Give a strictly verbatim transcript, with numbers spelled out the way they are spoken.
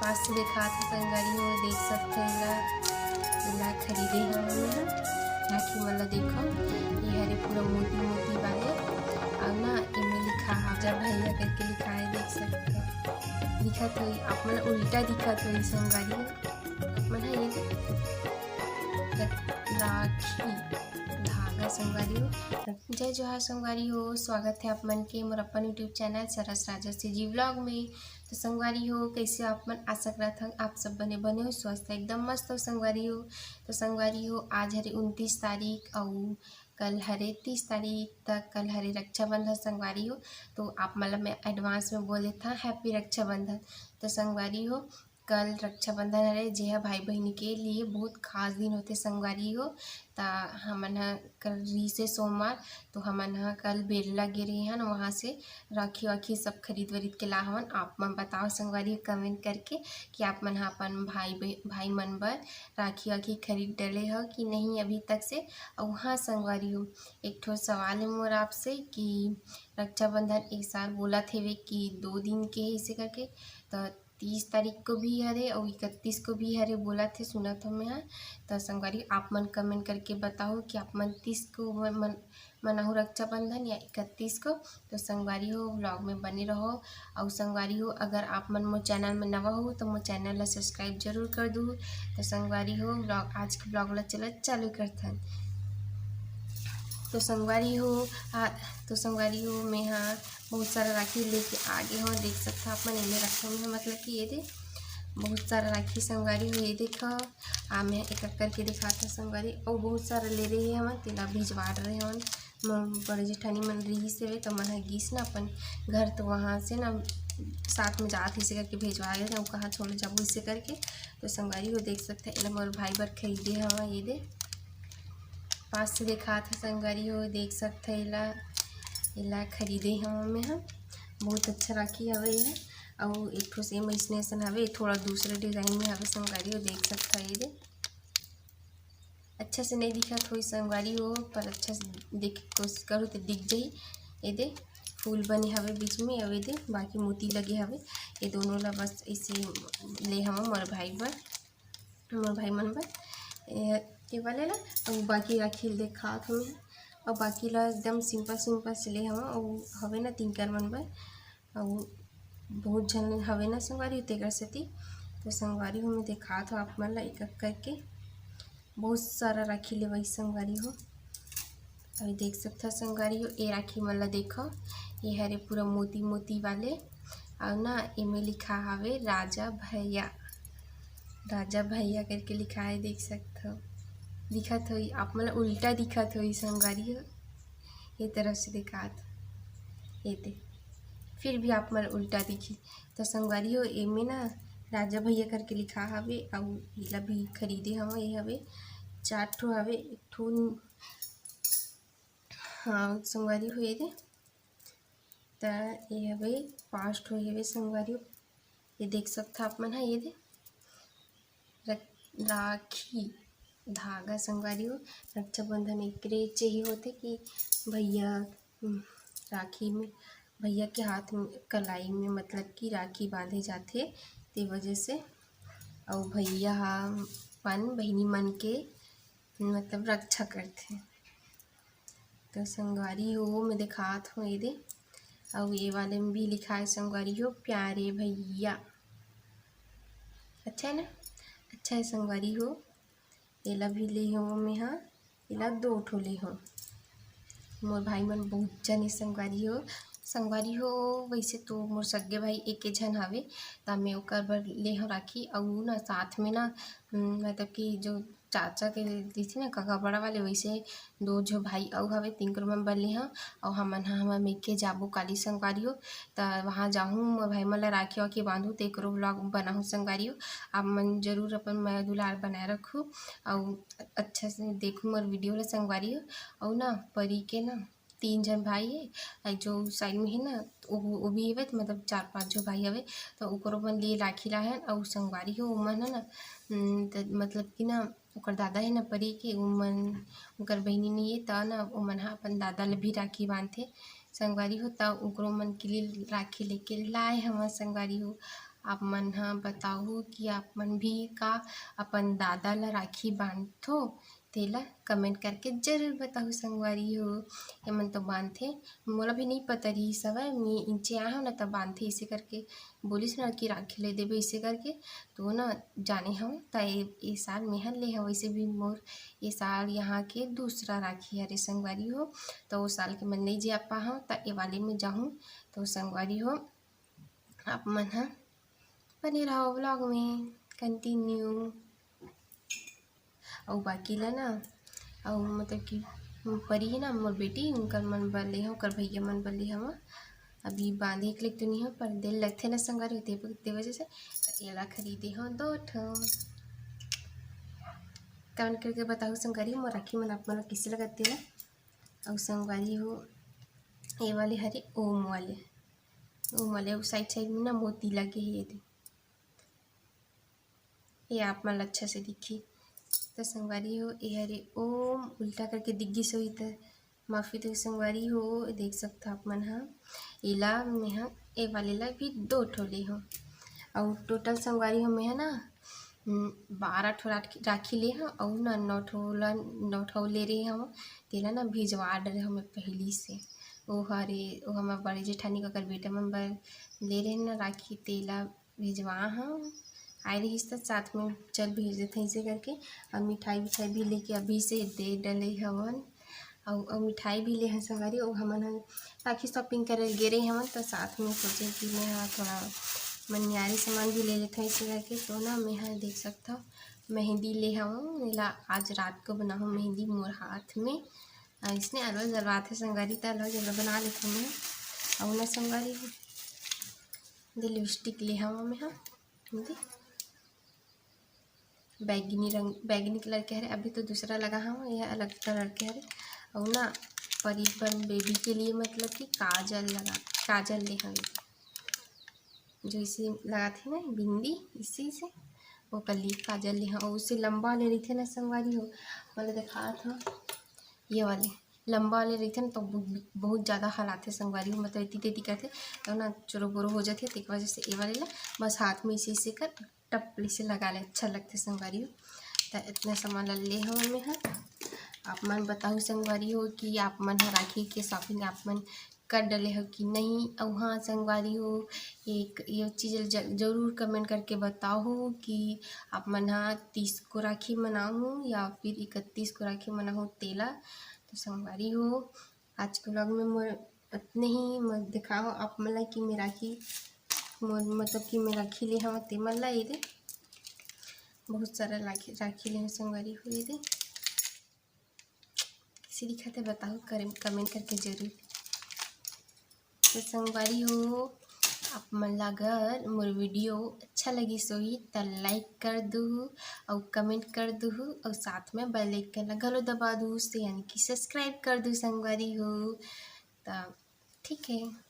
पास से दिखात हे संगवारी हो, देख सकत हो एला, एला खरीदे हवं मैं ह। राखी मन ला देखो, ये हरे पूरा मोती मोती वाले, अउ ना एमे लिखा हे राजा भैया करके लिखा हे, देख सकत हो। दिखत होही, आप मन उल्टा दिखत होही संगवारी हो। आप मन ह ये राखी धागा संगवारी हो। जय जोहार संगवारी हो, स्वागत हे आप मन के मोर अपन YouTube चैनल सरस राजर्षि जी vlog में। तो संगवारी हो, कइसे आप मन? आशा करत हन आप सब बने बने हो, स्वस्थ एकदम मस्त हो संगवारी हो। तो संगवारी हो, आज हरे उनतीस तारीख अउ कल हरे तीस तारीख, त कल हरे रक्षाबंधन संगवारी हो। तो आप मन ला मैं advance में बोल देथव happy रक्षाबंधन। तो संगवारी हो, कल रक्षाबंधन हरे, जेहा भाई बहिनी के लिए बहुत खास दिन होथे संगवारी हो। त हमन ह कल रिहिसे सोमवार, तो हमन ह कल बेरला गे रेहे हन, वहाँ से राखी वाखी सब खरीद वरीद के ला हवन। आप मन बताओ संगवारी हो comment करके कि आप मन ह अपन भाई बह-, भाई मन बर राखी वाखी खरीद डले हो कि नहीं अभी तक से। अउ हाँ संगवारी हो, एक ठो सवाल हे मोर आपसे कि रक्षाबंधन ए साल बोलत हेवे कि दो दिन के हे, अइसे करके, त तीस तारीख को भी हरे अउ इकतीस को भी हरे बोलत हे, सुनत हव मैं ह। त संगवारी, आप मन comment करके बताओ कि आप मन तीस को मन, मन, मनाहू रक्षाबंधन या इकतीस को। तो संगवारी हो, vlog में बने रहो। अउ संगवारी हो, अगर आप मन मोर चैनल में नवा हो तो मोर चैनल ला subscribe जरूर कर दू। तो संगवारी हो, vlog, आज के vlog ला चलत चालू करथन। तो संगवारी हो, आ, तो संगवारी हो, मैं ह बहुत सारा राखी लेके आ गे हव। देख सकत हो आप मन, एमे रखे हुए हैं, मतलब कि ये दे बहुत सारा राखी संगवारी हो। ये देखो, आ मैं एक एक करके दिखात हव संगवारी, अउ बहुत सारा ले रहे हवन, तेला भिजवा रहे हवन। मोर बड़े जेठानी मन रिहिस हेवे, त मन ह गिस ना अपन घर, तो वहाँ से ना साथ में जात हे, अइसे करके भेजवा गे, अउ कहाँ छोड़े जाबो, अइसे करके। तो संगवारी हो, देख सकत हो, एला मोर भाई बर खरीदे हवं। ये दे पास से दिखात हव संगवारी हो, देख सकत हो एला, एला खरीदे हवं मैं ह। बहुत अच्छा राखी हवे ये, अउ एक ठो same अइसने अइसन हवे, थोड़ा दूसरे design में हवे संगवारी हो, देख सकत हो। ये दे अच्छा से नहीं दिखत होही संगवारी हो, पर अच्छा से देखे के कोशिश करो तो दिख जाही। ये दे फूल बने हवे बीच में, अउ ये दे बाकी मोती लगे हवे। ये दोनों ला बस ऐसे ले हवं मोर भाई बर, मोर भाई मन बर। ये, ये वाले ला, अउ बाकी राखी ल दिखात हवं, अउ बाकी ला एकदम simple simple से ले हवं, अउ हवे ना तिंकर मन बर, अउ बहुत झन हवे ना संगवारी हो, तेकर सेती। तो संगवारी हो, मैं दिखात हवं आप मन ला एक एक करके, बहुत सारा राखी लेवाई संगवारी हो। अभी देख सकत हो संगवारी हो, ए राखी मन ला देखो, ये हरे पूरा मोती मोती वाले, अउ ना एमे लिखा हवे राजा भैया, राजा भैया करके लिखा है, देख सकत हो। दिखत होही आप मन ला उल्टा दिखत होही संगवारी हो, ये तरफ से दिखात हे, ये दे, फिर भी आप मन ला उल्टा दिखी। तो संगवारी हो, एमे ना राजा भैया करके लिखा हवे, अउ एला भी खरीदे हवं। ये हवे चार ठो हवे, एक ठो, हाँ संगवारी हो, ये दे, त ये हवे पाँच ठो हवे संगवारी हो। ये देख सकत हो आप मन ह, ये दे रख-, राखी धागा संगवारी हो, रक्षाबंधन एकरे चे ही होथे कि भैया, उम, राखी में, भैया के हाथ में, कलाई में, मतलब कि राखी बांधे जाथे, ते वजह से। अउ भैया ह अपन बहिनी मन के, मतलब, रक्षा करथे। तो संगवारी हो, मैं दिखात हूँ ये दे, अउ ये वाले में भी लिखा है संगवारी हो, प्यारे भैया। अच्छा है ना, अच्छा है संगवारी हो। एला भी ले हवं मैं ह, एला दो ठो ले हवं। मोर भाई मन बहुत झन हे संगवारी हो। संगवारी हो, वैसे तो मोर सगे भाई एके झन हवे, त मैं ओकर बर ले हवं राखी। अउ ना साथ में ना, उम, मतलब कि जो चाचा के रहिथे ना, काका बड़ा वाले, वैसे दो झो भाई अउ हवे, तिंकर मन बर ले हवं। अउ हमन ह, हमर मेके जाबो काली संगवारी हो, त वहाँ जाहूँ, मोर भाई मन ला राखी वाखी बांधहूँ, त एकरो vlog बनाहूँ संगवारी हो। आप मन जरूर अपन मया दुलार बनाए रखहू, अउ अच्छा से देखहू मोर video ला संगवारी हो। अउ ना परी के ना तीन झन भाई हे, अउ जो side में हे ना, वो, वो भी हवे, त मतलब चार पाँच झो भाई हवे, त ओकरो मन लिए राखी लाए हन। अउ संगवारी हो, ओमन ह ना, उम, त मतलब कि ना, ओकर दादा हे ना परी के, ओमन, ओकर बहिनी नइ हे, त ना ओमन ह अपन दादा ल भी राखी बांधथे संगवारी हो। त ओकरो मन के लिए राखी लेके लाए हवं संगवारी हो। आप मन ह बताहू कि आप मन भी का अपन दादा ला राखी बांधथो, तेला comment करके जरूर बताहू संगवारी हो। एमन तो बांधथे, मोला भी नहीं पता रहिस हवय, मैं इंचे आए हव ना, तब बांधथे इसे करके बोलिस ना कि राखी ले देबे इसे करके, तो ना जाने हव। त ए, ए साल मेंहा ले हव, वैसे भी मोर ए साल यहाँ के दूसरा राखी हरे संगवारी हो, तो ओ साल के मैं नहीं जा पाहव, त ए वाले में जाहूँ। तो संगवारी हो, आप मन ह बने रहो vlog में continue। अउ बाकी ला ना, अउ मतलब कि परी है ना मोर बेटी, उनकर मन बर ले हव, ओकर भैया मन बर ले हव। अभी बांधे के लिए तो नहीं हो, पर दिल लगथे ना संगवारी होते, ते वजह से त एला खरीदे हो दो ठो। comment करके बताओ संगवारी, मोर राखी मन आप मन ला किसे लगत तेला। अउ संगवारी हो, ये वाले हरे ओम वाले, ओम वाले, अउ side side में ना मोती लगे हे, ये दे, ये आप मन ला अच्छा से दिखी। तो संगवारी हो, ये हरे ओम, उल्टा करके दिख गिस होही त माफी दो संगवारी हो। देख सकथो आप मन ह, एला मेंहा ए वाले ला भी दो ठो ले हव। अउ total संगवारी हो, मेंहा ना, उम, बारह ठो राखी, राखी ले हव, अउ ना नौ ठो ला, नौ ठो ले रहे हव, तेला ना भिजवा डरे हव मैं पहिली से। ओ हरे, ओ हमर बड़े जेठानी के ओकर बेटा मन बर ले रहे ना राखी, तेला भिजवा हव। आए रहिस त साथ में चल भेज देथे ऐसे करके। अउ मिठाई विठाई भी लेके अभी से दे डले हवन। अउ, अउ मिठाई भी ले हन संगवारी, अउ हमन ह राखी shopping करे गे रहे हवन, त साथ में सोचे कि मैं ह थोड़ा मनियारी सामान भी ले लेथव ऐसे करके। तो ना मैं ह देख सकथव, मेहंदी ले हवं, एला आज रात को बनाहूँ मेहंदी मोर हाथ में। अ, इसने अलवा जलवाथे संगवारी, त अलवा जलवा बना लेथव मैं। अउ ना संगवारी हो, दे lipstick ले हवं मैं ह, दे। बैगनी रंग, बैगनी colour के हरे। अभी तो दूसरा लगा हवं, ये अलग colour के हरे। अउ ना परी बर, baby के लिए मतलब कि काजल लगा, काजल ले हवं, जो इसे लगाथे ना बिंदी, इसी से ओकर lip काजल ले हवं। अउ उसे लंबा ले रहिथे ना संगवारी हो, वाला दिखात हवं, ये वाले लंबा वाले रहिथे ना, तो बहु-, बहुत ज़्यादा हलाथे संगवारी हो, मतलब एती तेती करथे, तो ना चोरो बोरो हो जाथे, तेकर वजह से ये वाले ला बस हाथ में इसे इसे कर टप ले से लगा ले, अच्छा लगथे संगवारी हो। त इतना सामान ला ले हवं मैं ह। आप मन बताहू संगवारी हो कि आप मन ह राखी के shopping आप मन कर डले हो कि नहीं। अउ हाँ संगवारी हो, एक ये चीज़ ज-, जरूर comment करके बताहू कि आप मन ह तीस को राखी मनाहू या फिर इकतीस को राखी मनाहू तेला। तो संगवारी हो, आज के vlog में मोर अतने ही। मैं दिखाहूँ आप मन ला कि मैं राखी, मोर मतलब कि मैं राखी ले हवं ते मन ला। ये दे, बहुत सारा राखी, राखी ले हवं संगवारी हो। ये दे, कइसे दिखत हे बताहू, comment करके जरूर। तो संगवारी हो, आप मन ला अगर मोर video अच्छा लगिस होही त like कर दुहू, अउ comment कर दुहू, अउ साथ में bell icon ला घलो दबा दुहू, से यानी कि subscribe कर दुहू संगवारी हो। त ठीक है।